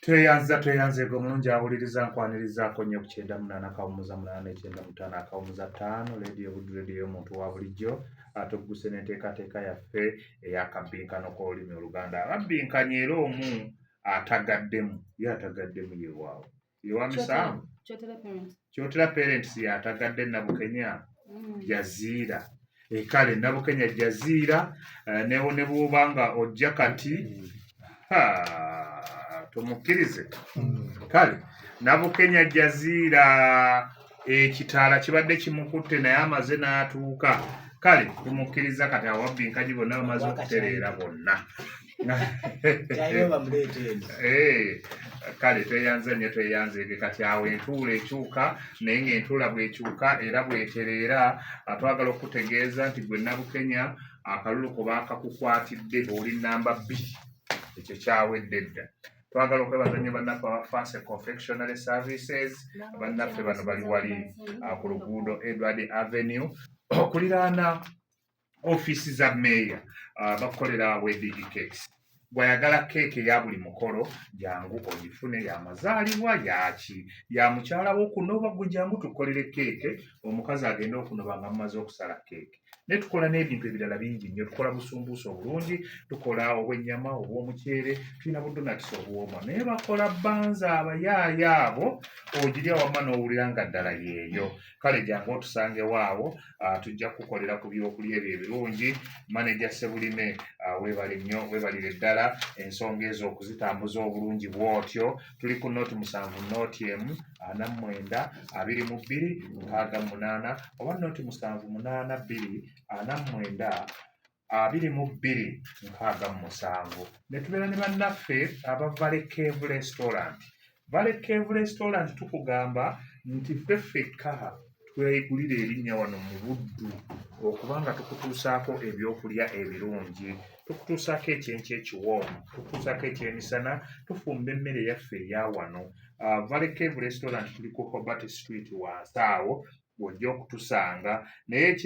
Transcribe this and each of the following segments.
Tweyanza, tweyanzeege. Omulungi awuliriza, nkwanirizaako nnyo ku 98.895 Leediyo Buddu, leediyo y'omuntu wa bulijjo. Tugguse n'enteekateeka yaffe ey'akabbinkano k'olulimi Oluganda. Ababbinkanye era omu atagaddemu, ye atagaddemu yewaawo yewa misanvu. Kyotera Parents yatagadde Nabukenya. Jaziira, ekale Nabukenya Jaziira, ne bw'oba nga ojja kati tumukkirize. Kale Nabukenya Jaziira, ekitaala kibadde kimukutte naye amaze n'atuuka. Kale tumukkiriza. Kati awabbinkanyi bonna bamaze okutereera bonna. Kale tweyanza nnyo, tweyanzeege. Kati awo entuula ekyuka, naye ng'entuula bw'ekyuka era bw'etereera, twagala okutegeeza nti gwe Nabukenya akalulu ko baakakukwatidde, oli namba 2, ekyo kyawedde dda. Twagala okwebaza nnyo bannaffe aba Fancy Confectionary Services. Bannaffe bano bali wali ku luguudo Edward Avenue okuliraana ofiisi za meeya. Bakukolera wedding cakes. Bw'ayagala keeke eya buli mukolo, jangu ogifune, yamazaalibwa, yaki, ya mukyala wo okunoba, gwe jangu tukolere keeke, omukazi agende okunoba nga mumaze okusala keeke. Naye tukola n'ebintu ebirala bingi nnyo. Tukola busumbuusa obulungi, tukola obw'ennyama, obw'omuceere, tulina budonuts obuwooma, naye bakola banza abayaaya abo ogirya wamma n'owulira nga ddala yeeyo. Kale jangu otusangewo awo, tujja kukolera ku byokulya ebyo ebirungi. Maneja Sebulime, weebale nnyo, weebalire ddala ensonga ezo okuzitambuza obulungi bw'otyo. Tuli ku 07 01 49 22 68 oba 078 2 49 22 67. Ne tubeera ne bannaffe aba Valley Cave Restaurant. Valley Cave Restaurant, tukugamba nti ffe ffekka twegulira erinnya wano mu Buddu okubanga tukutuusaako ebyokulya ebirungi, tukutuusaako ekyenkya ekiwoomu, tukutuusaako ekyemisana, tufumba emmere yaffe eya wano. Valley Cave Restaurant, tuli ku Hobart Street wansi awo w'ojja okutusanga. Naye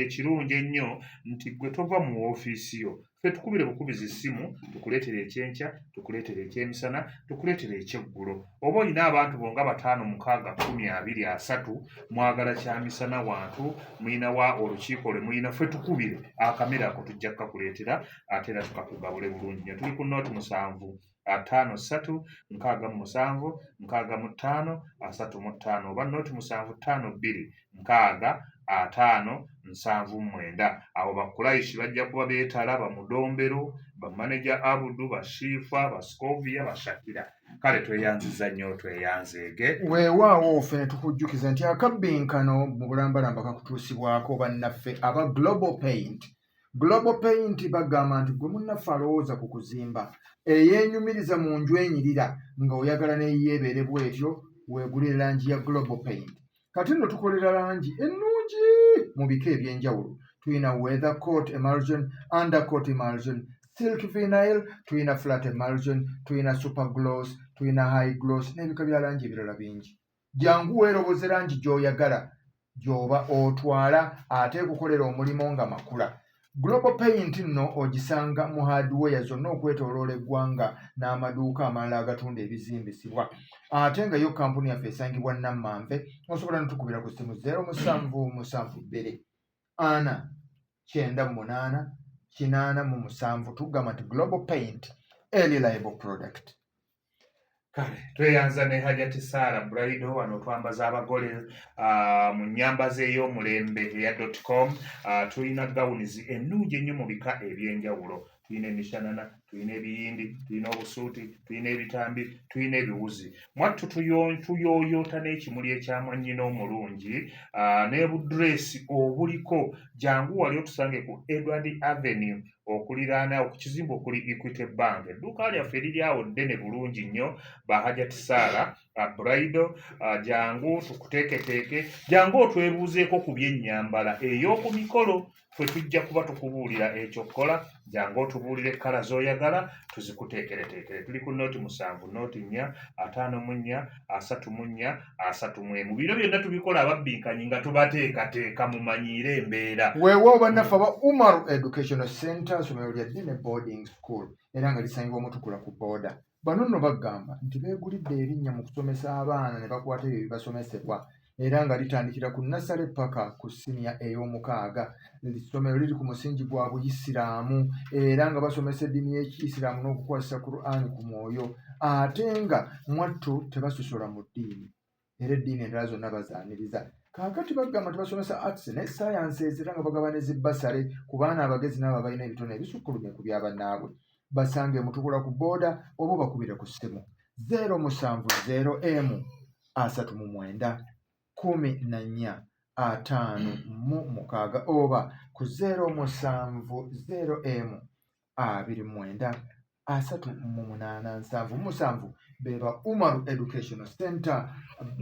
ekirungi ennyo nti gwe tova mu woofiisi yo, ffe tukubire bukubizi ssimu, tukuleetere ekyenkya, tukuleetere ekyemisana, tukuleetere ekyeggulo. Oba olina abantu bo nga bataano, mukaaga, 10, 20, 30, mwagala kyamisana wantu, mulina wa olukiiko lwe mulina, ffe tukubire akamere ako, tujja kukakuleetera ate era tukakugabule bulungi nnyo. Tuli ku 07 53 67 65 35 oba 07 52 60 50 79. Abo bakulayishi bajja kuba beetala bamudombero, bamaneja Abudu, bashifa, bascovia, bashakira. Kale tweyanziza nnyo, tweyanzeege. Weewaawo, ffe ne tukujjukiza nti akabbinkano mu bulambalamba kakutuusibwako bannaffe aba Global Paint. Global Paint bagamba nti gwe munnaffe alowooza ku kuzimba, eyeenyumiriza mu nju enyirira ng'oyagala neeyeebeere bw'etyo, weegulire langi ya Global Paint. Kati nno tukolera langi ennungi mu bika ebyenjawulo. Tulina weather coat emulsion, undercoat emulsion, silk vinyl, tulina flat emulsion, tulina super gloss, tulina high gloss n'ebika bya langi ebirala bingi. Jangu weeroboze langi gy'oyagala gy'oba otwala, ate ekukolera omulimu nga makula. Global Paint nno ogisanga mu hardware zonna okwetooloola eggwanga n'amaduuka amalala agatunda ebizimbisibwa. Ate nga yo kampuni yaffe esangibwa Nammanve. Osobola notukubira ku ssimu 0772 4 98 87. Tugamba nti Global Paint, a reliable product. Kale tweyanza ne Hajati Saara Bridal. Wano twambaza abagole mu nnyambaza ey'omulembe eya .com. Tulina gawunizi ennungi ennyo mu bika ebyenjawulo. Tulina emishanana, tulina ebiyindi, tulina obusuuti, tulina ebitambi, tulina ebiwuzi. Mwattu tuyooyoota n'ekimuli ekya mwannyina omulungi n'ebudureesi obuliko. Jangu wali otusange ku Edward Avenue okuliraana ku kizimbe okuli Equity Bank. Edduuka lyaffe liri awo ddene bulungi nnyo. Ba Hajati Saara Bridal, jangu tukuteeketeeke, jangu otwebuuzeeko ku byennyambala ey'oku mikolo. Ffe tujja kuba tukubuulira ekyokukola. Jangu otubuulire ekkala z'oyagala, tuzikuteekereteekere. Tuli ku 07 04 54 34 31. Bino byonna tubikola ababbinkanyi nga tubateekateeka mumanyiire embeera. Weewaawo, bannaffe aba Umaru Educational Center, somero lya ddene, boarding school, era nga lisangibwa Omutukula ku booda. Bano nno bagamba nti beegulidde erinnya mu kusomesa abaana ne bakwata ebyo ebibasomesebwa era nga litandikira ku nnasale ppaka ku siniya ey'omukaaga. Essomero liri ku musingi gwa Buyisiraamu era nga basomesa eddiini y'Ekiyisiraamu n'okukwasisa Quran ku mwoyo ate nga mwattu tebasosola mu ddiini era eddiini endala zonna bazaaniriza. Kaakati bagamba nti basomesa arts ne sciences era nga bagaba ne zi bbasale ku baana abagezi n'abo abalina ebitone ebisukkulumye ku bya bannaabwe. Basange e Mutukula ku bbooda oba obakubire ku ssimu 070 emu 39 14 56 oba ku 070 emu 29 38 77 be ba Umaru Educational Center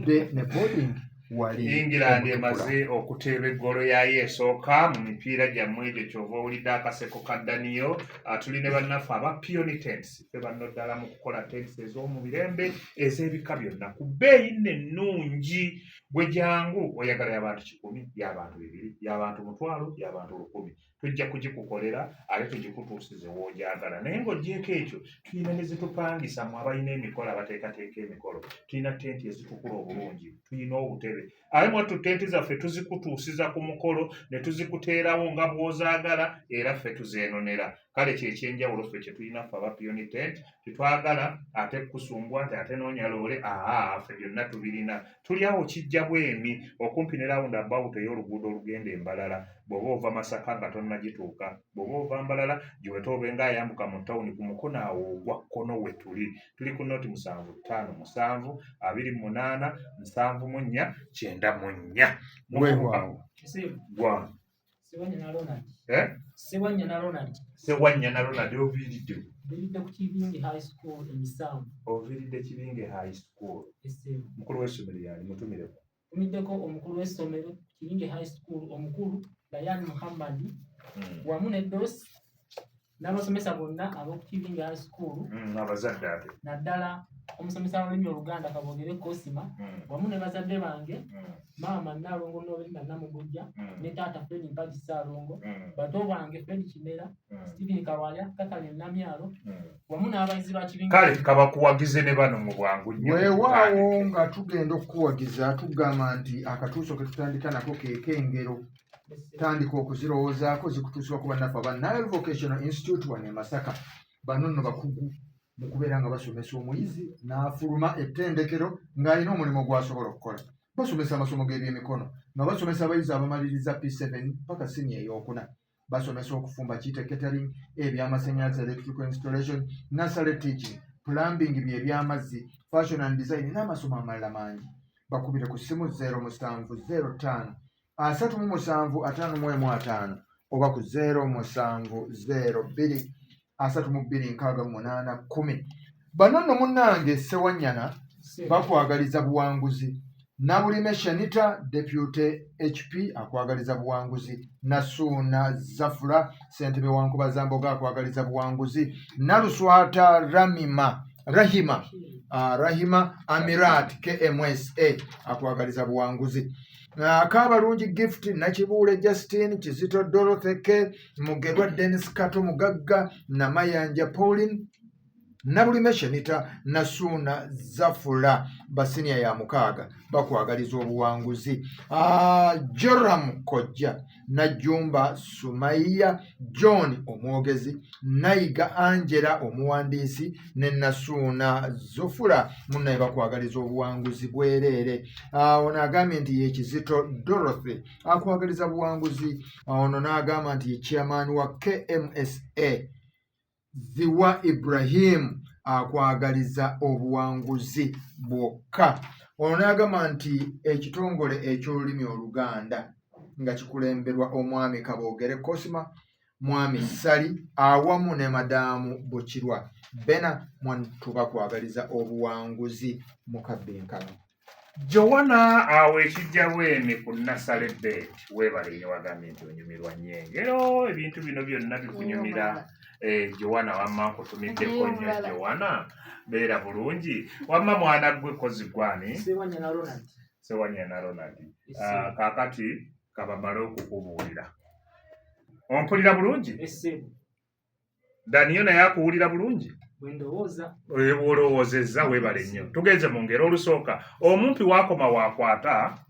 be ne boarding wali England Omutukula. Emaze okuteeba eggolo yaayo esooka mu mipiira gyammwe egyo kyova owulidde akaseko ka Daniyo. Tuli ne bannaffe aba Peony Tents, ffe banno ddala mu kukola tents ez'omu mirembe ez'ebika byonna ku bbeeyi nno ennungi. Gwe jangu oyagala y'abantu 100, y'abantu 200, y'abantu 1000, y'abantu 1000, tujja kugikukolera ate tugikutuusize w'ogyagala. Naye ng'oggyeeko ekyo, tulina ne zitupangisa mu abalina emikolo, abateekateeka emikolo. Tulina tenti ezitukula obulungi, tulina obutebe, ate mwattu tenti zaffe tuzikutuusiza ku mukolo ne tuzikuteerawo nga bw'ozaagala era ffe tuzeenonera. Kale kyekyenjawulo ffe kye tulina ffe aba Peony Tent. Tetwagala ate kusumbwa nti ate noonya loole, aa ffe byonna tubirina. Tuli awo Kijja Bwemi okumpi ne round about ey'oluguudo olugenda e Mbarara bw'oba ova Masaka nga tonnagituuka. Bw'oba ova Mbarara giwete obe ng'ayambuka mu tawuni ku mukono awo ogwa kkono we tuli. Tuli ku noti 757 28 74 94. Weewaawo. Gwa. Sewanyana Ronald. Eh? Sewanyana Ronald. Sewanyana Ronald oviiridde? Nviiridde ku Kibinge High School e Misanvu. Oviiridde Kibinge High School. Essebo. Mukulu w'essomero yaali mutumireko. Ntumiddeko omukulu w'essomero Kibinge High School omukulu Dayan Muhammad wamu ne Dos n'abasomesa bonna ab'oku Kibinge High School. Abazadde ate? Naddala omusomesa w'olulimi Oluganda Kabogere Kosima wamu ne bazadde bange maama Nnaalongo Nobelinda Namugujja ne taata Fred Mpagi Ssaalongo, bato bange Fred Kimera, Stephen Kawalya, Catherine Namyalo wamu n'abayizi ba Kibinge. Kale kabakuwagize ne bano mu bwangu nnyo. Weewaawo, nga tugenda okukuwagiza tugamba nti akatuuso ke tutandika nako keek'engero. Tandika okuzirowoozaako, zikutuusibwa ku bannaffe aba Nile Vocational Institute wano e Masaka. Bano nno bakugu mu kubeera nga basomesa omuyizi n'afuluma ettendekero ng'alina omulimu gw'asobola okukola. Basomesa amasomo g'ebyemikono nga basomesa abayizi abamaliriza P7 paka siniya ey'okuna. Basomesa okufumba kiyite catering, ebyamasannyalaze electrical installation, nursery teaching, plumbing byebyamazzi, fashion and design n'amasomo amalala mangi. Bakubire ku ssimu 0705 37 51 oba ku 0702 32 68 10. Bano nno munnange Ssewanyana bakwagaliza buwanguzi. Nabulime Shanita deputy HP akwagaliza buwanguzi. Nasuuna Zafula ssentebe wa Nkobazamboga akwagaliza buwanguzi. Naluswata Ramima Rahima Rahima Amirat KMSA akwagaliza buwanguzi. Kabalungi Gift, Nakibuule Justin, Kizito Dorothy K, Mugerwa Dennis, Kato Mugagga, Namayanja Pauline, Nabulime Shanita, Nasuuna Zafula basiniya ya mukaaga bakwagaliza obuwanguzi. Joram Kojja, Najjumba Sumaiya John omwogezi, Nayiga Angela omuwandiisi ne Nasuuna Zufula munnaye bakwagaliza obuwanguzi bwereere. Ono agambye nti ye Kizito Dorothy akwagaliza buwanguzi. Ono n'agamba nti ye chairman wa KMSA Ziwa Ibrahim akwagaliza obuwanguzi bwokka. Ono n'agamba nti ekitongole eky'olulimi Oluganda nga kikulemberwa omwami Kaboogere Cosma, mwami Ssali awamu ne madaamu Bukirwa Bena mwantu bakwagaliza obuwanguzi mu kabbinkano. Jowana awo ekijja bwemi ku Nasale Bet, weebale nnyo, wagambye nti onyumirwa nnyo engero, ebintu bino byonna bikunyumira. Jowana wamma nkutumiddeko nnyo. Jowana beera bulungi wamma mwana gwe kozi gwani. Sewanyana Ronald. Sewanyana Ronald. Kaakati kabamale okukubuulira. Ompulira bulungi? Essebo. Daniyo naye akuwulira bulungi? Bwe ndowooza. Bw'olowoozezza, weebale nnyo. Tugenze mu ngero. Olusooka, omumpi waakoma waakwata.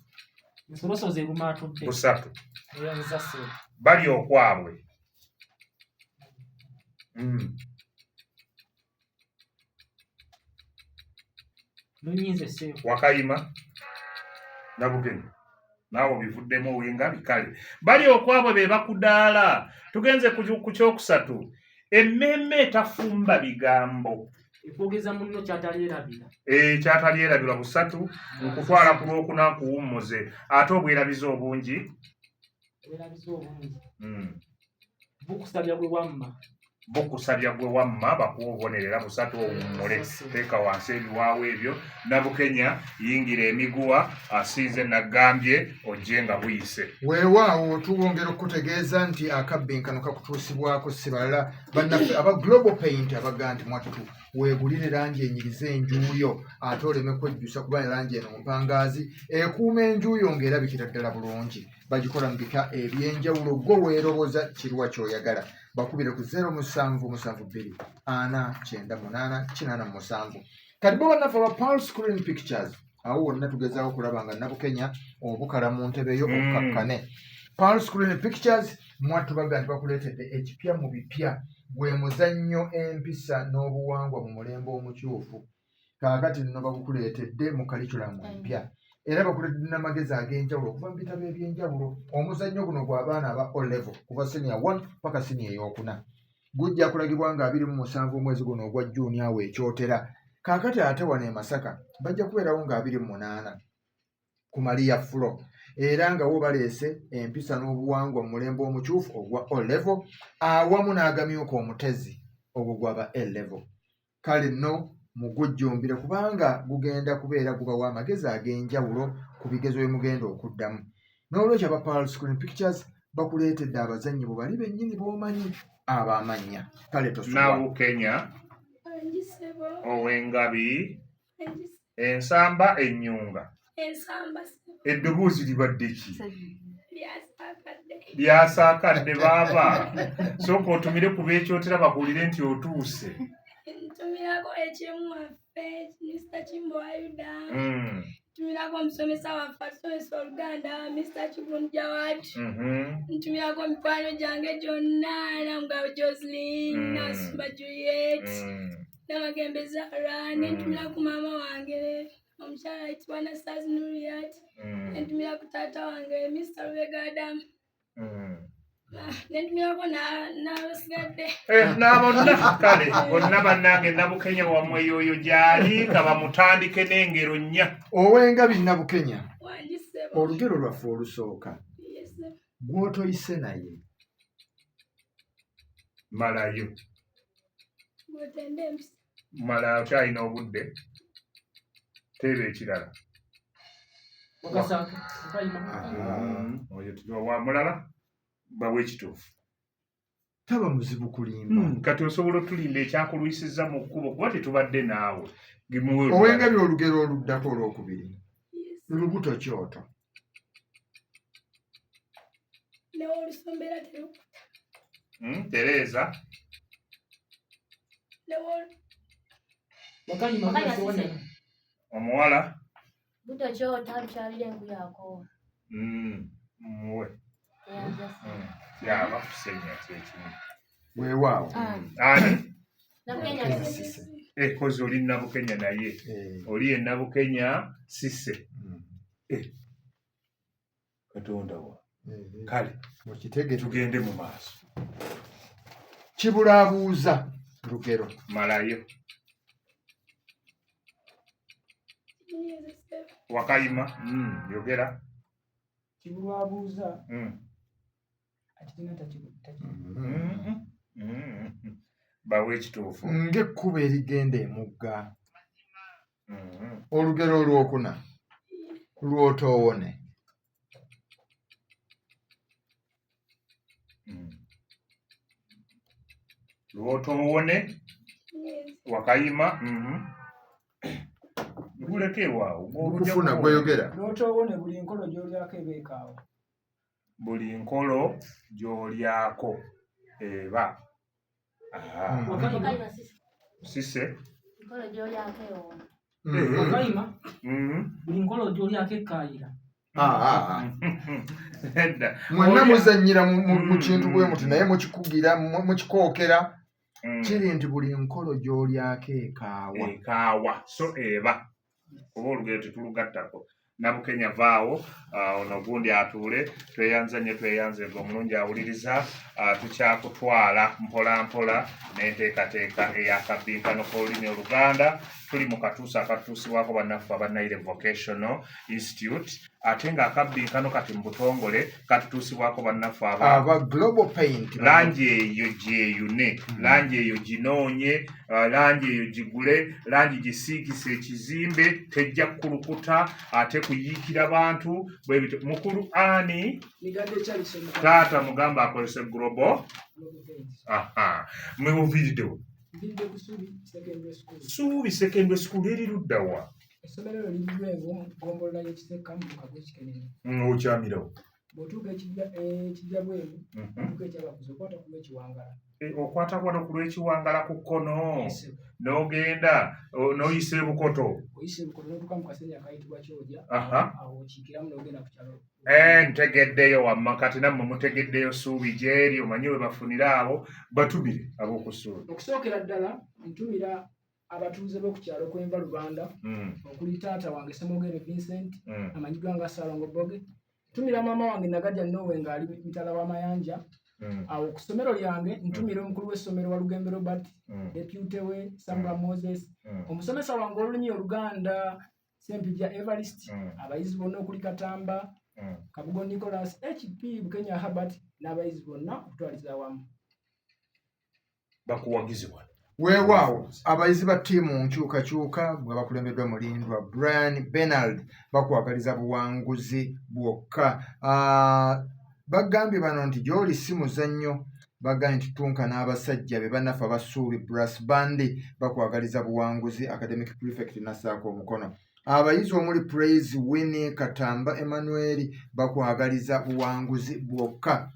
Ensolosozo eruma atudde. Busatu. Eyanza ssebo. Bali okwabwe. Lunyinze ssebo. Wakayima, Nabugeni, naawe obivuddemu owengabi. Kale, bali okwabwe be bakudaala. Tugenze ku kyokusatu, emmeeme etafumba bigambo. Ekwogeza munno kyatalyerabira. Kyatalyerabirwa. Busatu. Nkutwala ku lwokuna, nkuwummuze. Ate obwerabizi obungi? Obwerabizi obungi bukusabya gwe wamma. Bukusabya gwe wamma, bakuwa obubonerera busatu, owummule. Teeka wansi ebiwaawo ebyo. Nabukenya, yingira emiguwa. Asinze nagambye ojje nga buyise. Weewaawo, tubongera okukutegeeza nti akabbinkano kakutuusibwako si balala, bannaffe aba Global Paint, abaga nti mwattu weegulire langi enyirize enjuuyo ate oleme kwejjusa, kuba langi eno mpangaazi, ekuuma enjuuyo ng'erabikira ddala bulungi. Bagikola mu bika ebyenjawulo, gwe weeroboza kiruwa ky'oyagala. Bakubire ku 0772 498 87. Kati bo bannaffe aba Pearl Screen Pictures, awo wonna tugezaako okulaba nga Nabukenya obukala mu ntebe yo okkakkane. Pearl Screen Pictures mwattu baga nti bakuleetedde ekipya mu bipya, gwe muzannyo empisa n'obuwangwa mu mulembe omukyufu. Kaakati nno bagukuleetedde mu curriculum empya, era bakuleetedde n'amagezi ag'enjawulo okuva mu bitabo ebyenjawulo. Omuzannyo guno gw'abaana aba O level, kuva senior 1 paka senior eyokuna. Gujja kulagibwa nga 27 omwezi guno ogwa Juuni awo ekyotera. Kaakati ate wano e Masaka bajja kubeerawo nga 28 ku Maria Flo, era nga wo baleese empisa n'obuwangwa mu mulembe omukyufu ogwa O level, awamu n'agamyuka omutezi, ogwo gwaba A level. Kale nno mugujjumbire, kubanga gugenda kubeera gubawa amagezi ag'enjawulo ku bigezo bye mugenda okuddamu. N'olwekyo aba Pearl Screen Pictures bakuleetedde abazannyi bo bali bennyini b'omanyi ab'amannya. Kale tosubwa. Nabukenya ow'engabi, ensamba ennyunga. Ensamba. Eddoboozi libadde ki? Lyasaakadde. Baaba sooka otumire ku beekyotera bakuwulire nti otuuse. Ntumirako ekimu waffe Mr Kimbo wa Yuda. Ntumirako omusomesa waffe atusomesa Oluganda, Mr Kigundu Jawad. Ntumirako mikwano gyange gyonna, Namugabo Joslin, Nasumba Juliet, Namagembe Zahra. Nentumirako maama wange omukyala ayitibwa Nasaz Nuriat. Nentumirako taata wange Mr Lubega Adam. Nentumirako n'abasigadde. N'abonna. Kale bonna bannange, Nabukenya wammwe yoyo gyali, ka bamutandike n'engero nnya. Owengabi Nabukenya, Wangi ssebo. olugero lwaffe olusooka. Yes, ssebo. Gw'otoyise naye. Malayo. Gw'otenda empisa. Mala, okyalina obudde, teeba ekirala. Wakasaaka Wakayima. Oyo wa mulala, bawe ekituufu. Taba muzibu kulimba. Kati osobola otulimba ekyakulwisizza mu kkubo, kuba tetubadde naawe. Gimuwe olulala. Owengabi, olugero oluddako olwokubiri. Yes. Lubuto kyoto. Newoolusombera terukuta. Tereza. Wakayima. Wakayima. Sewanyana. Sise. Omuwala. Buto kyota lukyalira enku yakoowa. Muwe. Eyanza. Yaba kusenya kyekimu. Weewaawo. Ani? Nabukenya. Nabukenya Sise. Sise. Ekozi oli Nabukenya naye. Oli ye Nabukenya Sise. Katonda wa. Kale Mukitegere. tugende mu maaso. Kibulaabuuza lugero. Malayo. Wakayima, yogera. Kibulwabuuza akirina taki. Bawe ekituufu. Ng'ekkubo erigenda emugga. Olugero olwokuna, lwotoowone. Lwotoowone. Wakayima. Guleke ewaawo. Gukufuna gweyogera. Lwotoowone, buli nkolo gy'olyako eba ekaawa. Buli nkolo gy'olyako eba. Mm. Wakayima. Wakayima Sise. Sise. Nkolo gy'olyako ewooma. Wakayima Mm. buli nkolo gy'olyako ekkaayira. Ah, ah, ah. Nedda. Mwenna Olya- muzannyira mu Mm, kintu bwe muti naye mukikugira mukikookera. Kiri nti buli nkolo gy'olyako ekaawa. Ekaawa so eba oba olugero tetulugattako. Nabukenya vaawo, ono gundi atuule. Tweyanza nnyo, tweyanze nga omulungi awuliriza. Tukyakutwala mpola mpola n'enteekateeka ey'akabbinkano k'olulimi Oluganda. Tuli mu katuusa akatuusibwako bannaffe aba Nile Vocational Institute, ate ng'akabbinkano kati mu butongole katutuusibwako bannaffe aba aba Global Paint. Langi eyo gyeyune, langi eyo ginoonye, langi eyo gigule, langi gisiigise ekizimbe, tejja kukulukuta ate kuyiikira bantu bwe bityo. Mukulu ani? Migadde Charles Omukama. Taata mugamba akozese Global. Global Paint. Aha, mwe muviiriddewo? Nviiridde ku Suubi Secondary School. Suubi Secondary School eri ludda wa? Essomero eryo liri Lwengo, ggombolola y'e Kisekka mu muluka gw'e Kikenene. Okyamirawo? Bw'otuuka ekijja bweru, otuuka ekyabakuzi, okwata ku lw'Ekiwangala. Okwata kwano ku lw'Ekiwangala ku kkono? Yes. N'ogenda n'oyisa ebukoto? Oyisa ebukoto n'otuuka mu kasenyi akayitibwa Kyoja. Awo okiikiramu n'ogenda ku kyalo. Ntegeddeyo wamma. Kati nammwe mutegeddeyo Suubi gy'eri, omanyi we bafunira abo batumire ab'oku Suubi. Okusookera ddala ntumira abatuuze b'oku kyalo Kwenva Lubanda, okuli taata wange Semwogere Vincent, amanyiddwa nga Ssalongo Boge. Ntumira maama wange Nagadya Nowe ng'ali mitala w'amayanja. Awo ku ssomero lyange ntumira omukulu w'essomero Walugembe Robert, deputy we Sambwa Moses, omusomesa wange olulimi Oluganda Sempijja Evarist, abayizi bonna okuli Katamba Kabugo Nicholas, HP Bukenya Herbert n'abayizi bonna okutwaliza awamu. Bakuwagizibwa. Weewaawo, abayizi ba ttiimu Nkyukakyuka nga bakulembeddwa Mulindwa Brian Benard bakwagaliza buwanguzi bwokka. Bagambye bano nti gy'oli si muzannyo. Bagambye nti tunka n'abasajja be bannaffe abasuubi brass band bakwagaliza buwanguzi. Academic prefect nassaako omukono. Abayizi omuli Praise Winnie, Katamba Emmanuel bakwagaliza buwanguzi bwokka.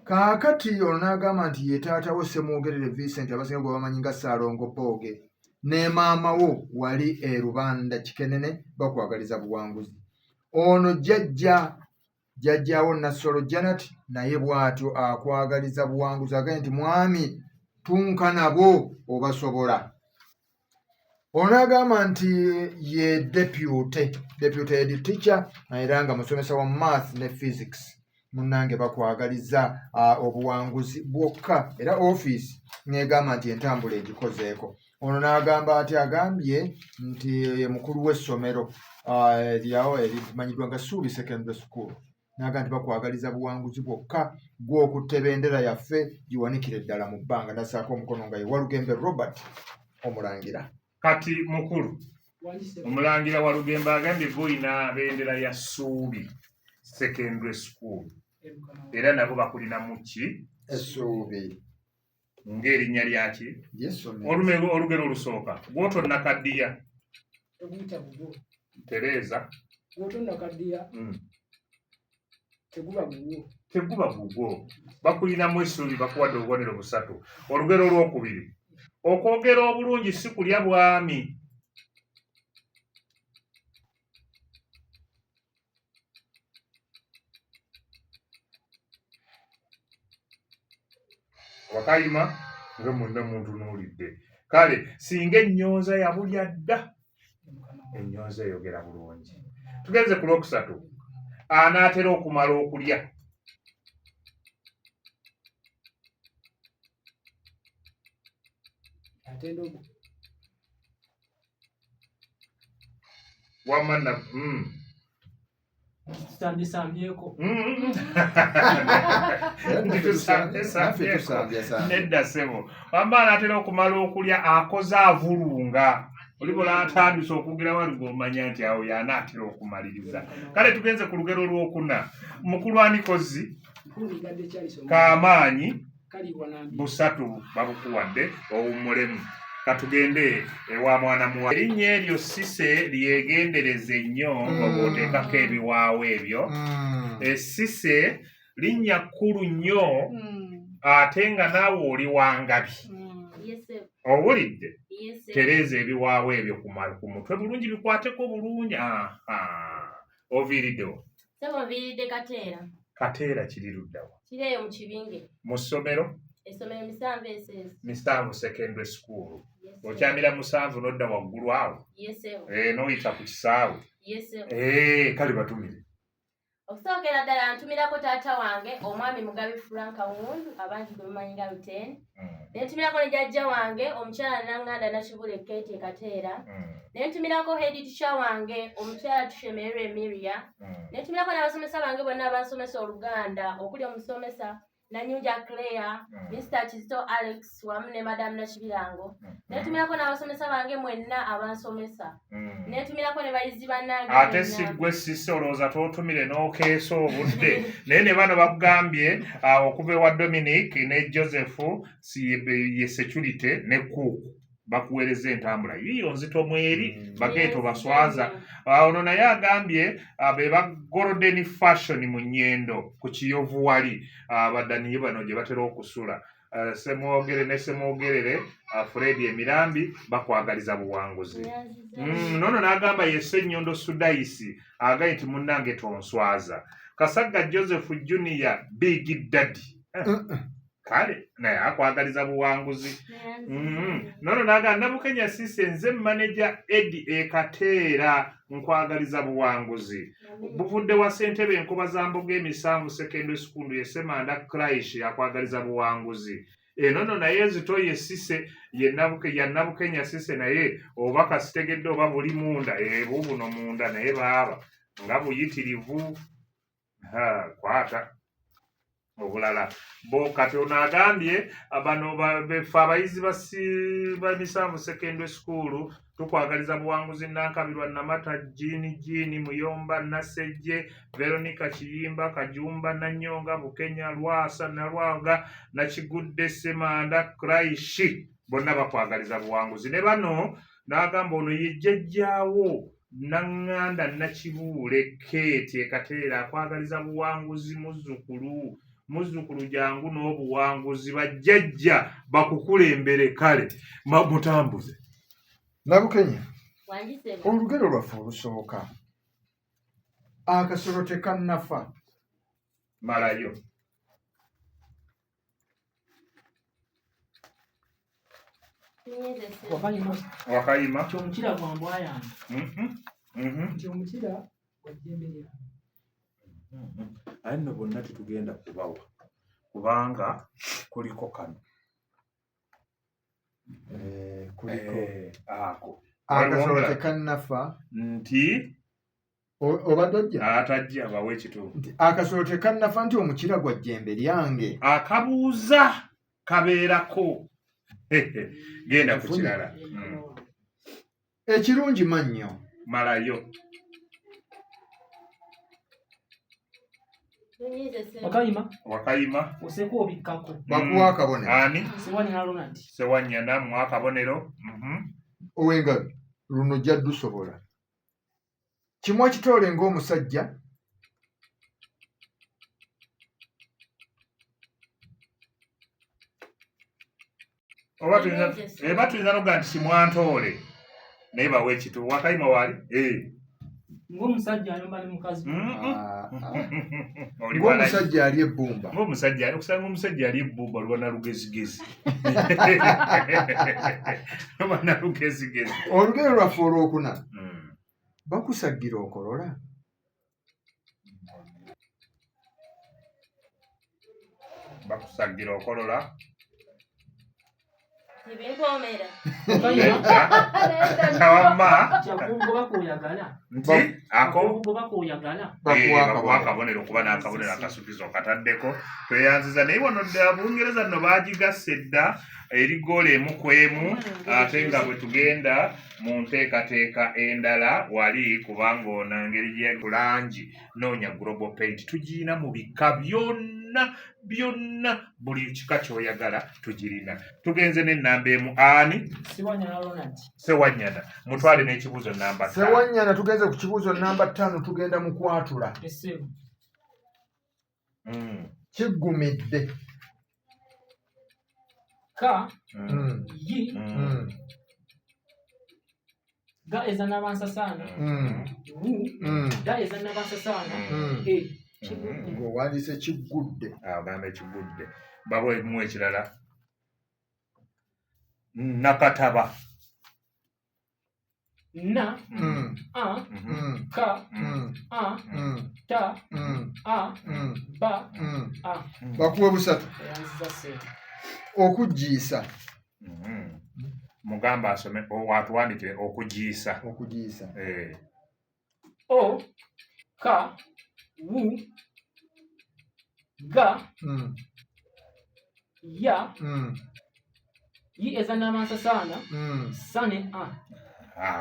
Kaakati ono n'agamba nti ye taata wo Ssemwogerere Vincent, abasinga gwe bamanyi nga Ssaalongo Booge, ne maama wo wali e Rubanda Kikenene bakwagaliza buwanguzi. Ono jjajja jjajjaawo Nassolo Janet naye bw'atyo akwagaliza buwanguzi, agambye nti mwami tunka nabo obasobola. Ono agamba nti ye deputy head teacher era nga musomesa wa math ne physics. Munnange bakwagaliza obuwanguzi bwokka, era ofiisi n'egamba nti entambula egikozeeko. Ono n'agamba ati agambye nti ye mukulu w'essomero eryawo erimanyiddwa nga Suubi Secondary School, n'agamba nti bakwagaliza buwanguzi bwokka, gw'okutte bendera yaffe giwanikire ddala mu bbanga. Nassaako omukono nga ye Walugembe Robert Omulangira. Kati mukulu Omulangira Walugembe agambye gw'olina bendera ya Suubi Secondary School, era nabo bakulinamu ki? Essuubi. Ng'erinnya lyaki? Ly'essomero. Olugero olusooka: gw'otonnakaddiya Teguyita gugwo. Tereeza. Gw'otonnakaddiya teguba gugwo. Teguba gugwo. Bakulinamu essuubi, bakuwadde obubonero busatu. Olugero olwokubiri: okwogera obulungi si kulya bwami. Wakayima nga mwenna muntunuulidde. Kale singa ennyonza yabulya dda, ennyonza eyogera bulungi. Tugenze ku lwokusatu: anaatera okumala okulya. Ate ndogo. Wamma na. Tusambyeko. Nti Naffe tusambyasambye. Nedda ssebo. Wamma anaatera okumala okulya akoze avulunga. Olibola atandise okwogera wali ng'omanya nti awo yanaatera okumaliriza. Kale tugenze ku lugero lwokuna. Mukulu anikozi? Mukulu Migadde Charles Omulangira. Kamaanyi. Kaliibwa Nambi. Busatu babukuwadde, owummulemu. Katugende ewa mwana muwala. Erinnya eryo Sise lyegendereze nnyo nga bw'oteekako ebiwaawo ebyo. Essise linnya kkulu nnyo, ate nga naawe oli wangabi. Yes, sir. Owulidde? Tereeza ebiwaawo ebyo ku mutwe bulungi, bikwateko bulungi. Oviiriddewo? Ssebo, nviiridde Kateera. Kateera kiri luddawa? Kiri eyo mu Kibinge. Mu ssomero? Essomero Misanvu SS. Misanvu Secondary School. Okyamira Musanvu n'odda waggulu awo? Yes, ssebo. N'oyita ku kisaawe? Yes, ssebo. Kale batumire. Okusookera ddala ntumirako taata wange omwami Mugabi Frank Wundu, abangi gwe bamanyi nga Luten. Ne ntumirako ne jjajja wange omukyala Nanganda Nakibule Kate Kateera. Ne ntumirako head teacher wange omukyala Tushemererwe Emilia. Ne ntumirako n'abasomesa bange bonna abansomesa Oluganda, okuli omusomesa Nanyunja Claire, Mr Kizito Alex wamu ne Madam Nakibirango. Netumirako n'abasomesa bange mwenna abansomesa. Netumirako ne bayizi bannange. Ate si ggwe sisi, olowooza tootumire n'okeesa obudde, naye ne bano bakugambye okuva ewa Dominic ne Joseph ye security ne cook, bakuweereza entambula yiyo nzito mweri bageeto baswaza. Ono naye agambye be ba Golden Fashion mu Nyendo ku Kiyovu, wali abadaniye bano gye batera okusula. Semwogere ne Semwogerere Fred Emirambi bakwagaliza buwanguzi. Nono n'agamba ye Ssenyondo Sudaisi, agambye nti munnange tonswaza. Kasagga Joseph Junior Big Daddy, kale naye akwagaliza buwanguzi. Nono n'agamba Nabukenya Sise, nze manager Eddie Ekateera, nkwagaliza buwanguzi. Buvudde wa ssentebe Enkoba za Mboga Emisanvu Secondary School ye Semanda Craish, akwagaliza buwanguzi. Eno nno naye ezito ye Sise ya Nabukenya Sise, naye oba kasitegedde oba buli munda bubuno munda, naye baaba nga buyitirivu. Kwata obulala bo. Kati ono agambye bano befe abayizi ba Misanvu Secondary School tukwagaliza buwanguzi. Nankabirwa Namata, Jini Jini Muyomba, Nasejje Veronica, Kiyimba Kajumba, Nanyonga Bukenya, Lwasa Nalwaga, Nakigudde Semanda Kraishi, bonna bakwagaliza buwanguzi. Ne bano n'agamba ono ye jjajjaawo Naŋŋanda Nakibuule Keeti Ekateera, akwagaliza buwanguzi muzzukulu. Muzzukulu jangu n'obuwanguzi, bajjajja bakukulembere. Kale mutambuze. Nabukenya, olugero lwaffe olusooka, akasolo tekannafa. Malayo. Wakayima. Wakayima. Nti omukira gwa mbwa yange. Nti omukira gwa jjembe lyange. Aye nno bonna tetugenda kubawa kubanga kuliko kano. Kuliko Ako akasolo tekannafa. Nti Obadde ojja? Atajja bawe ekituufu. Nti akasolo tekannafa nti omukira gwa jjembe lyange. Akabuuza kabeerako. Genda ku kirala. Ekirungi mannyo. Malayo. Wakayima. Wakayima. Oseko obikkako. Bakuwa akabonero. Ani? Sewanyana Ronald. Sewanyana muwa akabonero. Owengabi, luno ojja dusobola. Kimwa kitoole ng'omusajja. Oba tuyinza nokugaa nti kimwantoole, naye bawe ekituufu. Wakayima wali. Ng'omusajja ayomba ne mukazi. Ah, ah. Oli wala. Ng'omusajja ali ebbumba. Ng'omusajja, okusanga omusajja ali ebbumba, luba nalugezigezi, luba nalugezigezi. Olugero lwaffe olwokuna, bakusaggira okolola. Bakusaggira okolola. Tebimpoomera. Wamma. Kyakugoba k'oyagala. Nti ako Kugoba k'oyagala. Bakuwa bakuwa akabonero. Akabonero kuba n'akabonero akasukizo kataddeko. Tweyanziza, naye wano ddala Bungereza nno baagigassa edda eri goolo 1-1, ate nga bwe tugenda mu nteekateeka endala wali, kubanga ono engeri gye kulangi noonya Global Paint, tugirina mu bika byonna byonna, buli kika ky'oyagala tugirina. Tugenze n'ennamba 1, ani? Sewanyana Ronald. Sewanyana, mutwale n'ekibuuzo namba 5. Sewanyana, tugenze ku kibuuzo namba 5, tugenda mu kwatula. Essimu. Kiggumidde. Ka Mm, yi mm. Ga eza nabansasaana. Wu. Ga eza nabansasaana. E. Ng'owandiise kiggudde. Ogamba ekigudde. Bawe mu ekirala. Nakataba. Na. A. Ka. A. Ta. A. Ba. A. Bakuwe busatu. Eyanziza ssebo. Okugiisa. Mugamba asome atuwandikire okugiisa. Okugiisa. O. K. W. G. Ya. Yi eza nabansasaana. Sa ne a.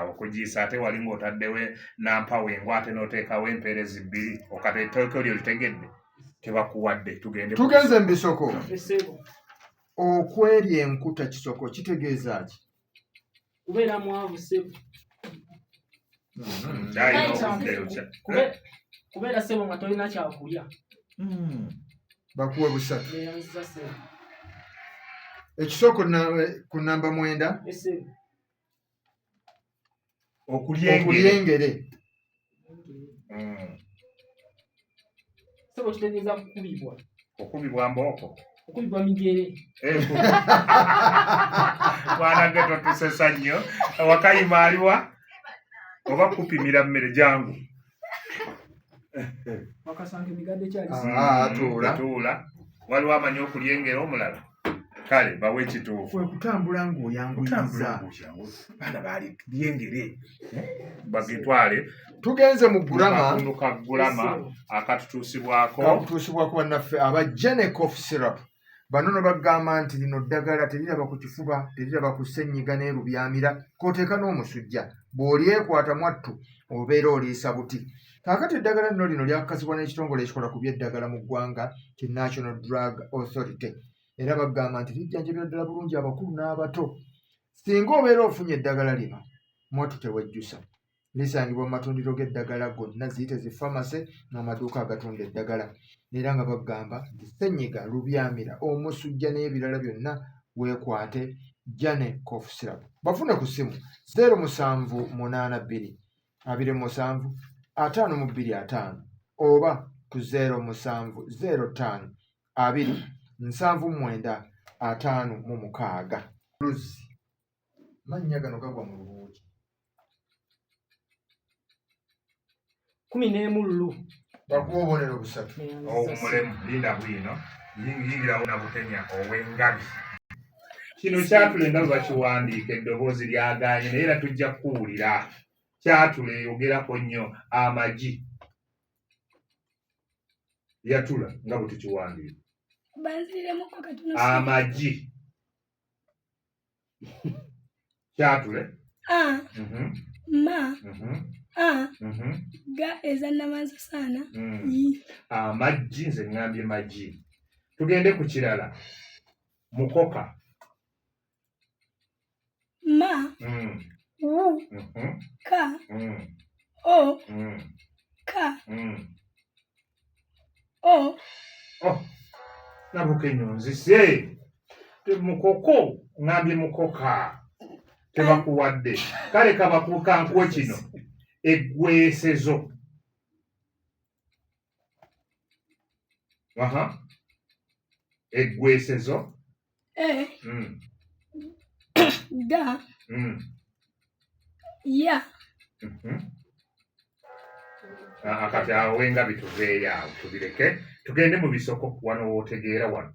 Okugiisa ate wali ng'otaddewo nampawengo ate n'oteekawo empeerezi bbiri okata etteeka eryo litegedde tebakuwadde. Tugende. Tugenze mu bisoko. Essebo. Okwerya enkuta kisoko kitegeeza ki? Kubeera mwavu ssebo. Kyalina obudde. Kubeera ssebo nga tolina kyakulya. Bakuwe busatu. Neyanziza ssebo. Ekisoko ku namba 9. Essebo. Okulya Okulya engere. engere. Ssebo kitegeeza kukubibwa. Okubibwa mbooko. Okubibwa migere. Mwana gwe totusesa nnyo. Wakayima aliwa oba kupimira mmere jangu. Wakasanga emigadde kyali. Tuula. Tuula. Waliwo amanyi okulya engere omulala. Kale bawe ekituufu. Kwe kutambula ng'oyanguyiza. Baana baali lyengere. Bagitwale. Tugenze mu gulama. Akatundu ka gulama akatutuusibwako. Kakutuusibwako bannaffe aba Genecof syrup. Bano no bagamba nti lino ddagala teriraba ku kifuba, teriraba ku ssenyiga n'erubyamira, k'oteeka n'omusujja. Bw'olyekwata mwattu obeera oliisa buti. Kaakati eddagala nno lino lyakakasibwa n'ekitongole ekikola ku by'eddagala mu ggwanga ki National Drug Authority. Era bagamba nti lijjanjabira ddala bulungi abakulu n'abato. Singa obeera ofunye eddagala lino, mwattu tewejjusa. Lisangibwa mu matundiro g'eddagala gonna, ziyite zi pharmacy n'amaduuka agatunda eddagala. Era nga bagamba nti ssenyiga, lubyamira, omusujja n'ebirala byonna weekwate Jane Cough Syrup. Bafune ku ssimu 0782 27 52 50 oba ku 0705 2 79 56. Luzzi. Mannya gano gagwa mu lubuuki. 11 lu. Bakuwa obubonero busatu. Owummulemu linda bwino yingirawo Nabukenya ow'engabi. Kino kyatule nga bwe bakiwandiika eddoboozi lyagaanye naye era tujja kukuwulira. Kyatule eyogerako nnyo amagi. Yatula nga bwe tukiwandiika. Banziriremuko katono. Amagi. Kyatule. A. Ma. A. Ga eza nabansasaana. Yi. Amaggi nze ŋŋambye magi. Tugende ku kirala. Mukoka. Ma. Wu. Ka. O. Ka. O. Oh. Nabukenya onzise. Mukoko ŋŋambye mukoka. Tebakuwadde. Kale kabakuuka nkuwe kino. Eggwesezo. Aha. Eggwesezo. E. Ga. Ya. Kati awo wengabi tuveeyo awo tubireke tugende mu bisoko wano w'otegeera wano.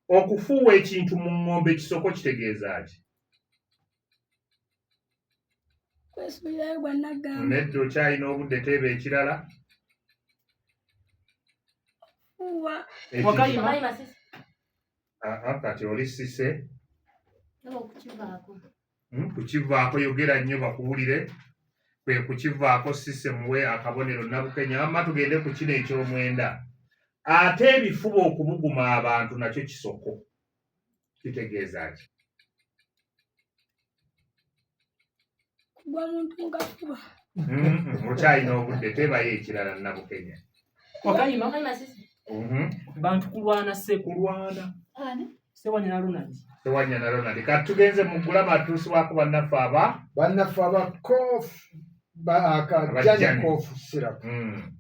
Okufuuwa ekintu mu ŋŋombe ekisoko kitegeeza ki? Kwesuulirayo gwa naggamba. Nedda okyalina obudde teeba ekirala. Fuuwa. Wakayima. Kati oli sise. Okukivaako. Kukivaako yogera nnyo bakuwulire. Kwe kukivaako sise muwe akabonero Nabukenya. Wamma tugende ku kino eky'omwenda. Ate ebifuba okubuguma abantu nakyo kisoko. Kitegeeza ki? Kugwa muntu mu kafuba. Okyalina obudde teebayo ekirala Nabukenya. Wakayima. Bantu kulwana ssebo. Kulwana. Sewanyana Ronald. Sewanyana Ronald. Kati tugenze mu gulama atuusibwako bannaffe aba bannaffe aba cough Abajjani. cough syrup.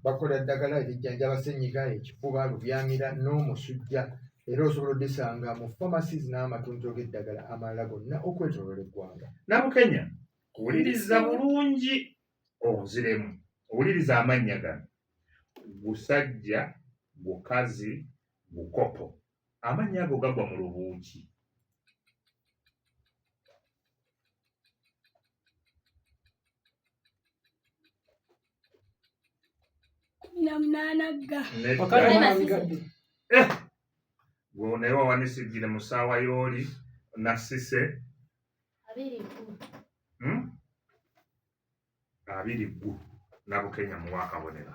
Bakola eddagala erijjanjaba ssenyiga, ekifuba, lubyamira n'omusujja, era osobola oddisanga mu pharmacies n'amatundiro g'eddagala amalala gonna okwetooloola eggwanga. Nabukenya, wuliriza bulungi onziremu, owuliriza amannya gano: gusajja, gukazi, gukopo. Amannya ago gagwa mu lubuuki. 18 ga. Nedda. Wakayima Wakayima Migadde. Gwe naye wawanisigire mu ssaawa y'oli nassise. 20. 20 ggu. Nabukenya muwa akabonero.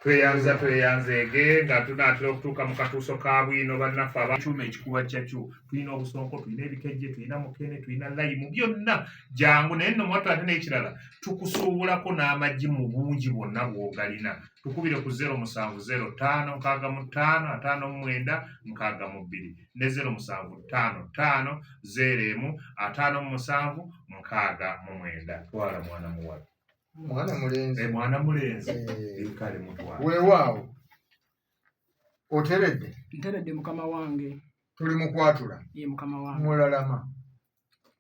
Tweyanza tweyanzeege nga tunaatera okutuuka mu katuuso ka bwino. Bannaffe abakyuma ekikuba kyakyo, tulina obusonko, tulina ebikejje, tulina mukene, tulina layimu, byonna jangu. Naye nno mwattu ate n'ekirala, tukusuubulako n'amagi mu bungi bwonna bw'ogalina. Tukubire ku 070 565 59 62 ne 0755 01 57 69. Twala mwana muwala. Mwana mulenzi. Mwana mulenzi. Eh. Kale mutwala. Weewaawo, oteredde? Nteredde mukama wange. Tuli mu kwatula. Ye mukama wange. Mulalama.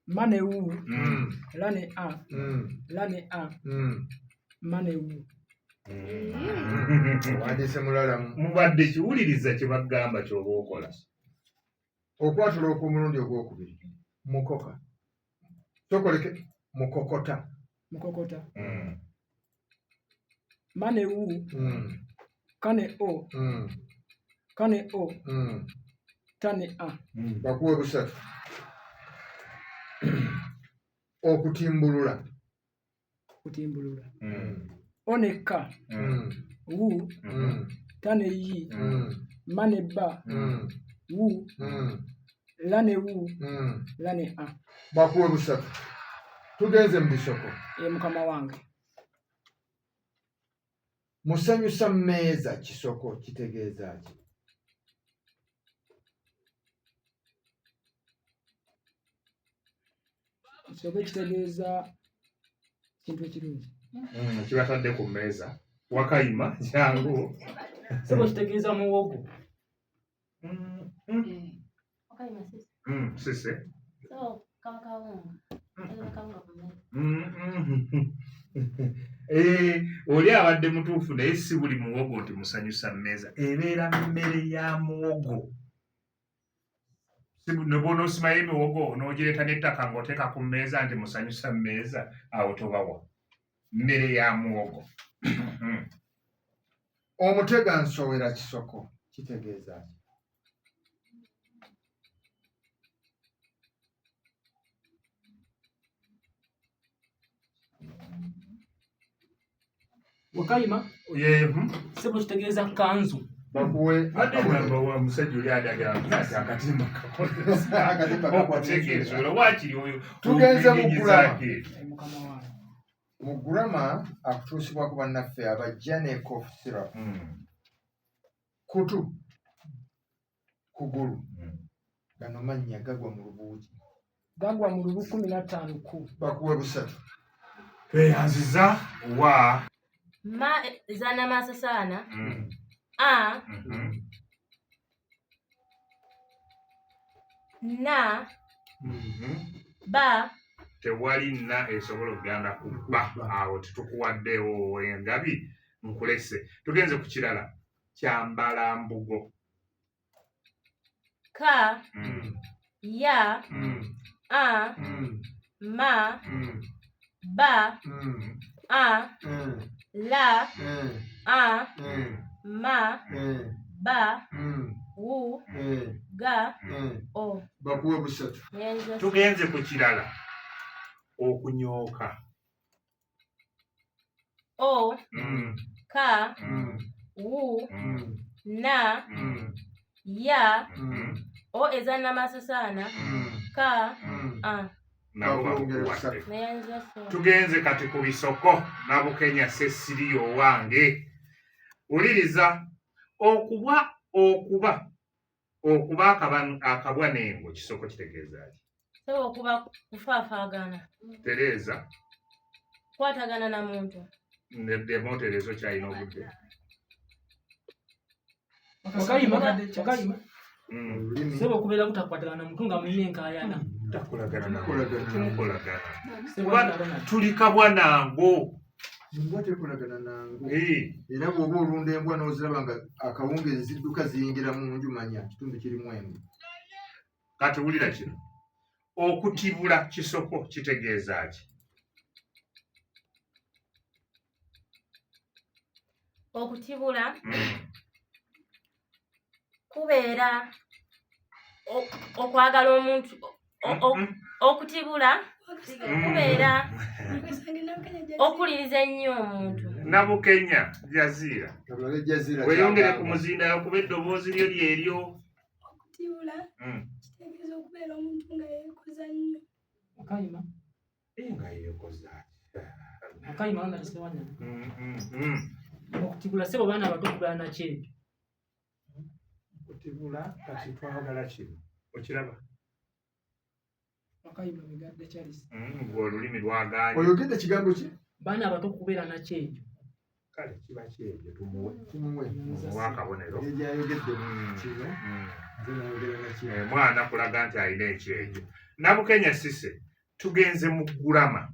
Ma ne wu, la ne a, la ne a, ma ne wu. Owandiise mulalamu. Mubadde kiwuliriza kye bagamba ky'oba okola. Okwatula okw'omulundi ogwokubiri: mukoka, sokoleke, mukokota. Mukokota. Ma ne wu, ka ne o, ka ne o, ta ne a. Bakuwe busatu. Okutimbulula. Kutimbulula. O ne ka, wu, ta ne yi, ma ne ba, wu, la ne wu, la ne a. Bakuwe busatu. Tugenze mu bisoko. Ye mukama wange. Musanyusa mmeeza kisoko kitegeeza ki? Kisoko kitegeeza kintu ekirungi. Kibatadde ku mmeeza. Wakayima, jangu. Sebo, kitegeeza muwogo. Wakayima sisi. Sise. So kaba kawunga. Kaba kawunga ku mmere. Eh, oli abadde mutuufu, naye si buli muwogo nti musanyusa mmeeza. Ebeera mmere ya muwogo. Ne bw'onoosimayo emiwogo n'ogireeta n'ettaka ng'oteeka ku mmeeza nti musanyusa mmeeza, awo tobawa. Mmere ya muwogo. Omutega nsowera kisoko kitegeeza ki? Wakayima. Ye. Sebo, kitegeeza kanzu. Bakuwe Badde akabonero. ngamba wa musajja oli adagala nti akatimba kakozesa Akatimba kakwata okutegeeza olwo waakiri oyo. Tugenze mu okuyigizaako. Ye mukama wange. Mu gulama akutuusibwako bannaffe aba Jane Cough Syrup. Kutu, kugulu, gano mannya gagwa mu lubuugi. Gagwa mu lubu 15 ku. Bakuwe busatu. Tweyanziza wa. Ma zannamasasaana. A, na, ba. Tewali nna esobola okugenda ku bba awo, tetukuwaddeewo engabi, nkulese. Tugenze ku kirala, kyambala mbugo. Ka, ya, a, ma, ba, a, la, a, ma, ba, wu, ga, o. Bakuwe busatu. Nyenzo. Tugenze ku kirala, okunyooka. O, ka, wu, na, ya, o ezannamasasaana, ka, a. Nabo Bakwongera bakuwadde. busatu. Neyanza so. Tugenze kati ku bisoko. Nabukenya Sesiriyo owange, wuliriza: okuba, okuba. Okuba akabwa n'engo kisoko kitegeeza ki? Ssebo okuba kufaafaagana. Tereeza. Kukwatagana na muntu. Neddemu otereeza okyalina obudde. Wakayima, wakayima. Ssebo okubeera butakwatagana na muntu nga mulina enkaayana. Takolagana na muntu. Temukolagana. Kuba tuli kabwa nango. Embwa tekolagana nango. Era bw'oba olunda embwa n'oziraba nga akawungeezi zidduka ziyingira mu nju manya kitundu kirimu embwa. Kati wulira kino. Okutibula kisoko kitegeeza ki? Okutibula kubeera okwagala omuntu okutibula kubeera okuliriza ennyo omuntu. Nabukenya Jaziira. Weeyongere ku muzindaalo kuba eddoboozi lyo lyeryo. Okutibula kitegeeza okubeera omuntu nga yeekoza nnyo. Wakayima. Nga yeekoza. Wakayima nga tesewanyana. Okutibula ssebo baana abato okubeera na kyejo. Okutibula kati twagala kino. Okiraba? Wakayima Migadde Charles. Gwe olulimi lwagaanye. Oyogedde kigambo ki? Baana abato okubeera na kyejo. Kale kiba kyejo tumuwe. Tumuwe. Tumuwe akabonero. Gyayogedde kino. Nze nayogera na kino. Mwana kulaga nti alina ekyejo. Nabukenya Cissy tugenze mu ggulama.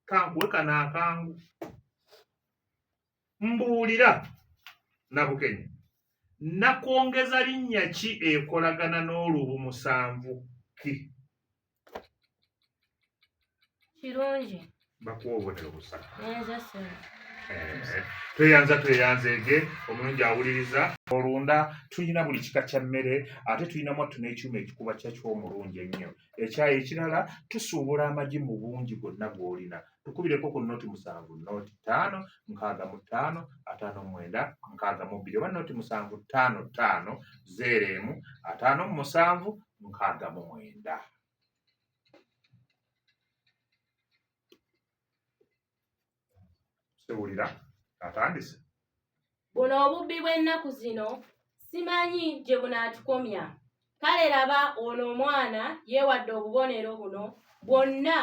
Kankuwe kano akangu. Mbuulira Nabukenya. Nakwongeza linnya ki ekolagana n'olubu musanvu ki? Kirungi. Bakuwa obubonero busatu. Nze ssebo. Tweyanza tweyanzeege omulungi awuliriza olunda tulina buli kika kya mmere ate tulina mwattu n'ekyuma ekikuba kya ky'omulungi ennyo. Ekyayi ekirala tusuubula amagi mu bungi gonna gw'olina. Tukubireko ku 07 05 65 59 62 oba 07 55 01 57 69. Sewulira atandise. Buno obubbi bw'ennaku zino simanyi gye bunaatukomya. Kale laba ono omwana yeewadde obubonero buno bwonna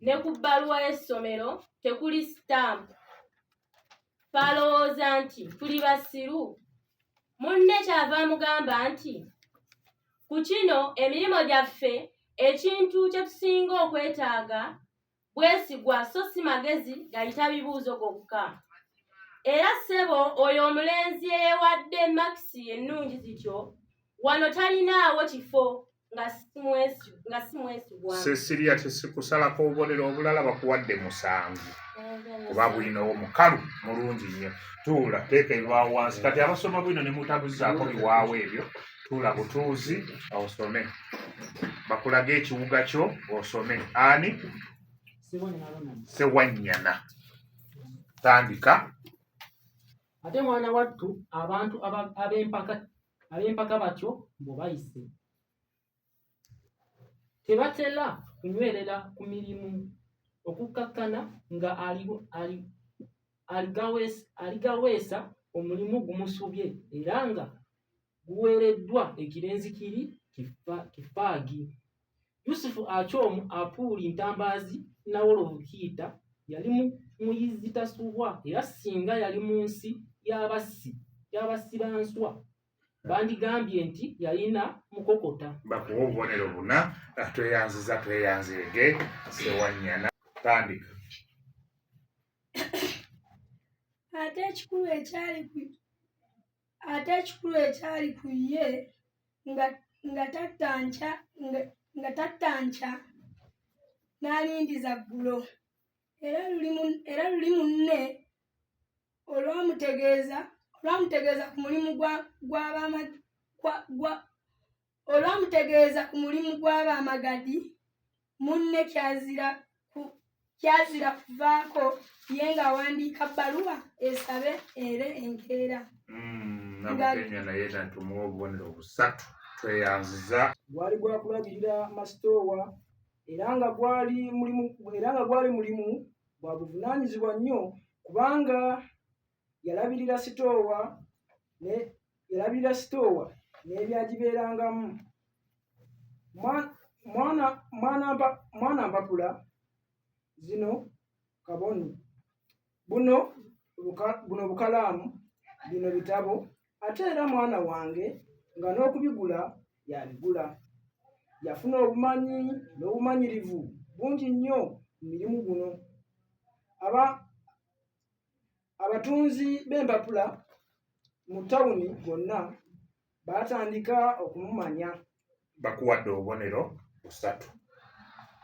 ne ku bbaluwa y'essomero tekuli sitampu. Ffe alowooza nti tuli basiru? Munne ky'ava amugamba nti, Ku kino emirimu gyaffe ekintu kye tusinga okwetaaga bwesigwa so si magezi gayita bibuuzo gokka. Era ssebo oyo omulenzi eyeewadde makisi ennungi zityo wano talinaawo kifo nga si mwesigwa. Cecilia tesikusalako obubonero obulala bakuwadde musanvu kuba bwinowo mukalu mulungi nnyo. Tuula teeka ebibaawo wansi kati abasoma bwino ne mutabuzaako biwaawo ebyo tuula butuuzi osome bakulage ekiwuga kyo osome. Ani? Sewanyana. Tandika. Ate mwana wattu abantu ab'empaka batyo mbu bayise tebatera kunywerera ku mirimu okukkakkana nga aligaweesa omulimu gumusubye era nga guweereddwa ekirenzi kiri kifaagi. Yusufu Achom Apuuli Ntambaazi Nnawolovu Kiita yali muyizzi tasubwa era singa yali mu nsi y'abassibanswa bandigambye nti yalina mukokota. Bakuwa obubonero buna tweyanziza tweyanzeege Ssewanyana. Tandika. Ate ekikulu ekyali ku ye nga tatta nkya n'alindiza ggulo. Era luli munne olwamutegeeza ku mulimu gw'Abamagadi munne kyazira kuvaako ye ng'awandiika bbaluwa esabe ere enkeera. Nabukenya naye tumuwa obubonero busatu tweyanziza. Gwali gwa kulabirira masitoowa era nga gwali mulimu gwa buvunaanyizibwa nnyo kubanga yalabirira sitoowa N'ebyagibeerangamu. Mwana mpapula zino kaboni, buno bukalaamu, bino bitabo, ate era mwana wange nga n'okubigula y'abigula. Yafuna obumanyi n'obumanyirivu bungi nnyo mu mirimu guno. Abatunzi b'empapula mu ttawuni bonna baatandika okumumanya. Bakuwadde obubonero busatu.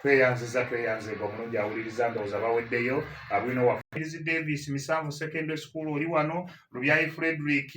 Tweyanziza tweyanzeega omulungi awuliriza ndowooza baweddeyo abwino waffe Davis Misanvu Secondary School oli wano, Lubyayi Frederick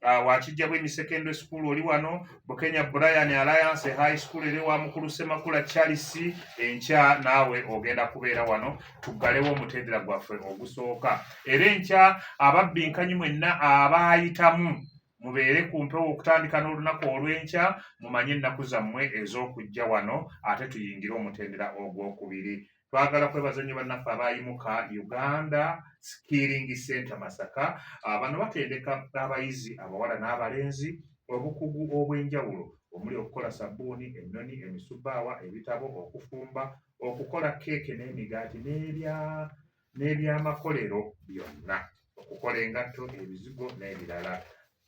wakijja bwemi Secondary School oli wano, Bukenya Brian Alliance High School eri wa mukulu Ssemakula Charles. Enkya naawe ogenda kubeera wano tuggalewo omutendera gwaffe ogusooka. Era enkya ababbinkanyi mwenna abaayitamu mubeere ku mpewo okutandika n'olunaku olw'enkya, mumanye ennaku zammwe ez'okujja wano ate tuyingire omutendera ogwokubiri. Twagala kwebaza nnyo bannaffe abayimuka Uganda Skilling Center Masaka. Bano batendeka abayizi abawala n'abalenzi obukugu obw'enjawulo omuli okukola sabbuuni, ennoni, emisubbaawa, ebitabo, okufumba, okukola keeke n'emigaati n'ebyamakolero byonna, okukola engatto, ebizigo n'ebirala.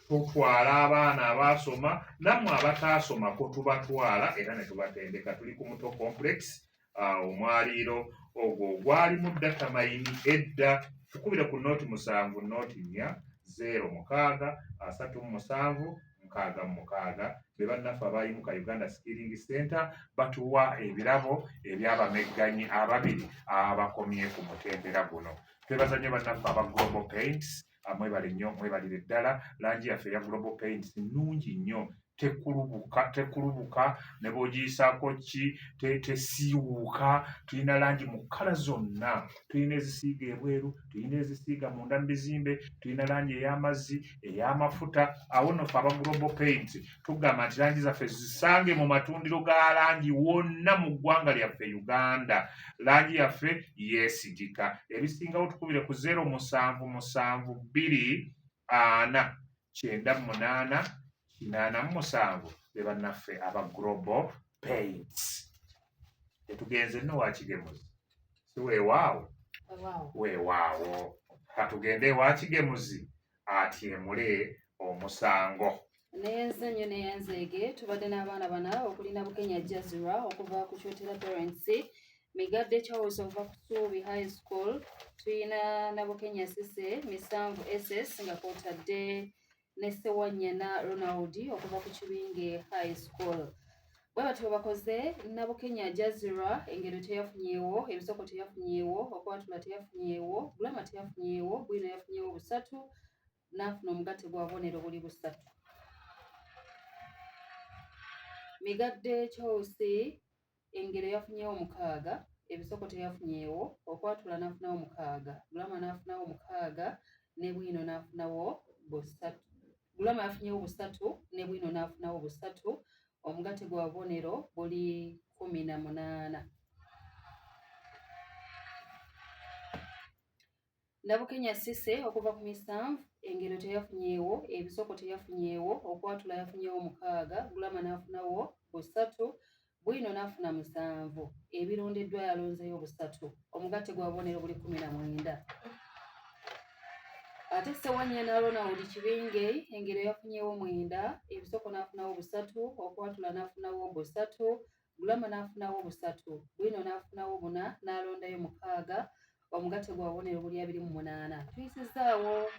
Tutwala abaana abaasoma nammwe abataasomako tubatwala era ne tubatendeka. Tuli ku Muto Complex, omwaliiro ogwo ogwalimu data mayini edda. Tukubire ku 07 04 06 37 66. Be bannaffe abayimuka Uganda Skilling Center batuwa ebirabo ebyabamegganyi ababiri abakomye ku mutendera guno. Twebaza nnyo bannaffe aba Global Paints, mwebale nnyo, mwebalire ddala. Langi yaffe eya Global Paints nnungi nnyo, tekulubuka ne bw'ogiyisaako ki tesiiwuuka. Tulina langi mu kkala zonna, tulina ezisiiga ebweru, tulina ezisiiga munda mu bizimbe, tulina langi ey'amazzi, ey'amafuta. Awo nno ffe aba Global Paints tugamba nti langi zaffe zisange mu matundiro ga langi wonna mu ggwanga lyaffe Uganda. Langi yaffe yeesigika. Ebisingawo tukubire ku 0 7 7 2 4 98 87. Be bannaffe aba Global Paints. Tetugenze nno wakigemuzi, si weewaawo? Weewaawo. Katugende ewakigemuzi atyemule omusango. Neyenze nnyo neyenzeege. Tubadde n'abaana bana okuli Nabukenya Jazira okuva ku Kyotera Parents, Migadde Charles okuva ku Suubi High School, tuyina Nabukenya Sise Misanvu SS nga kwotadde ne Ssewanyana Ronald okuva ku Kibinge High School. Bwe batyo bakoze. Nabukenya Jazira engero teyafunyeewo, ebisoko teyafunyeewo, okwatula teyafunyeewo, grammar teyafunyeewo, bwino yafunyeewo busatu n'afuna omugatte gwa bubonero buli busatu. Migadde Charles engero yafunyeewo 6, ebisoko teyafunyeewo, okwatula n'afunawo 6, grammar n'afunawo 6 ne bwino n'afunawo busatu. Grammar yafunyeewo busatu ne bwino n'afunawo busatu. Omugatte gwa bubonero buli 18. Nabukenya Sise okuva ku Misanvu engero teyafunyeewo, ebisoko teyafunyeewo, okwatula yafunyeewo 6, grammar n'afunawo busatu, bwino n'afuna 7, ebirondeddwa yalonzeeyo busatu. Omugatte gwa bubonero buli 19. Ate Ssewanyana Ronald Kibinge engero yafunyeewo 9, ebisoko n'afunawo busatu, okwatula n'afunawo busatu, grammar n'afunawo busatu, bwino n'afunawo buna n'alondayo 6. Omugatte gwa bubonero buli 28. Tuyisizaawo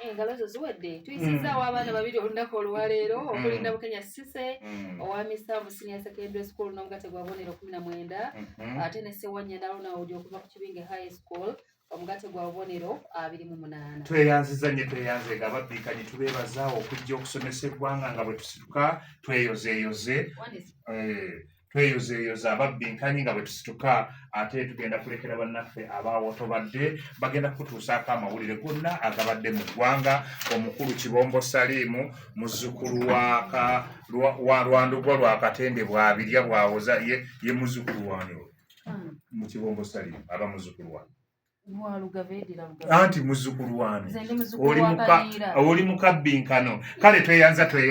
engalo zo ziwedde. Tuyisizaawo abaana babiri olunaku olwaleero okuli Nabukenya Sise owa Misanvu Senior Secondary School n'omugatte gwa bubonero 19, ate ne Ssewanyana Ronald okuva ku Kibinge High School omugatte gwa bubonero 28. Tweyanziza nnyo tweyanze nga ababbiikanyi tubeebaza okujja okusomesa eggwanga nga bwe tusituka tweyozeeyoze. Tweyozeeyoza ababbinkanyi nga bwe tusituka, ate tugenda kulekera bannaffe abaawotobadde bagenda kutuusaako amawulire gonna agabadde mu ggwanga. Omukulu Kibombo Saliimu muzzukulu wa Lwandugwa lwa Katende bw'abirya bw'awoza ye muzzukulu wani mu Kibombo Saliimu aba muzzukulu wani? Anti muzzukulu wani? Oli mu kabbinkano. Kale tweyanza tweyanza.